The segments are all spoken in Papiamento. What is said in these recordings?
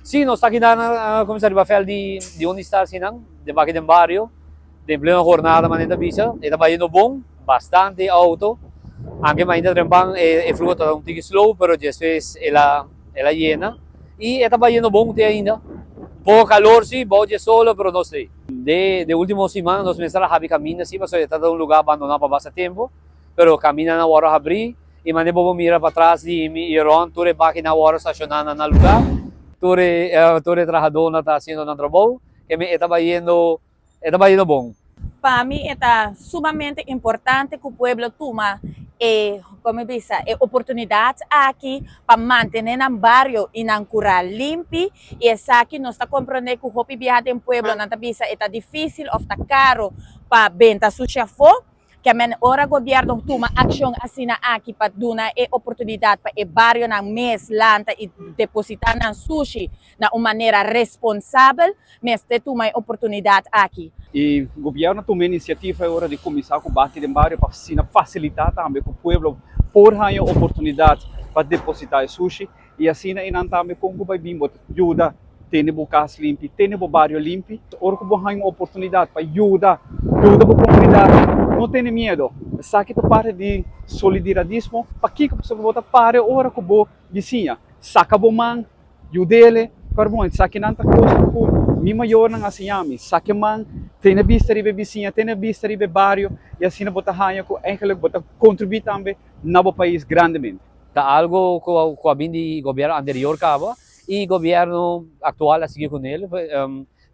Sí, nos ta aki na cuminsa riba veld di di Unistar sinan, den baki den bario, den pleno jornada manera ta bisa, e ta bayendo bon, bastante auto, anke mainta trempan e fluho ta un tiki slow, pero despues el a el a yena y e ta bayendo bon te ainda. Poco calor sí, bou dje solo, pero nos t'ey. De de ultimo siman nos mester a habi caminda sí, pasobra e ta ta un lugar abandona pa basta tempo, pero camindanan a worde habri. I mane bo por mira patras di mi i rond tur e bakina wòrdu stashoná na nan lugá. Tur e tur e trahadónan ta hasiendo nan trabou. Ke mi e ta bayendo e ta bayendo bon. Pa mi e ta sumamente importante ku pueblo tuma e, komo bisa, e oportunidat aki pa mantené nan bario i nan kurá limpi. I esaki nos ta komprondé ku hopi biaha den pueblo nan ta bisa e ta difísil òf ta karo pa benta sushi afó. Kemen ora gobierno tuma accion asina aki pa duna e oportunidad pa e barionan mes lanta y deposita nan sushi na un manera responsabel, mester tuma e oportunidad aki. E gobierno tuma e iniciativa e ora di cuminsa cu baki den bario pa asina facilita tambe cu pueblo por haña oportunidad pa deposita e sushi y asina eynan tambe con cu bay bin bo ta yuda tene bo cas limpi, tene bo bario limpi. Ora cu bo haña un oportunidad pa yuda, yuda bo comunidad, no tene miedo. Esaki ta parti di solidarismo. Pakico? Pasobra bo ta pare ora cu bo bisiña saca bo man, yud'ele. Pero bon, esakinan ta cosnan cu mi mayornan a siña mi. Saca e man, tene bista riba e bisiña, tene bista riba e bario y asina bo ta haña cu eigenlijk bo ta contribui tambe na bo pais grandemente. Ta algo cu a bin di gobierno anterior caba y gobierno actual a sigui cu el,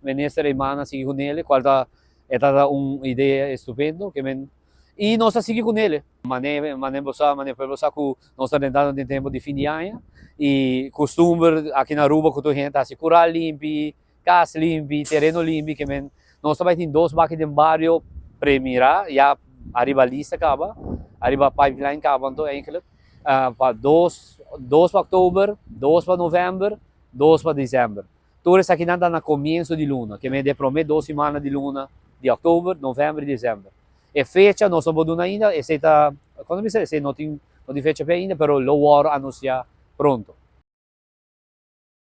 minister Eman a sigui cu el, cual ta e ta un idea estupendo que men y nos a sigui cu el. Mane mane bo sa, mane pueblo sa cu nos ta drentando den tempo di fin di aña y costumber aki na Aruba cu tur hende ta haci cural limpi, Cas limpi, tereno limpi ke men nos ta bai tin dos baki den bario premira ya ariba lista kaba, ariba pipeline kaba anto eigenlijk pa dos dos pa oktober, dos pa november, dos pa december. Tur esakinan ta na comienso di luna, ke men de prome dos simana di luna di oktober, november y december. E fecha nos no por duna ainda, esey ta, cuando mi bisa esey no tin no tin fecha p'e ainda, pero lo wòrdu anuncia pronto.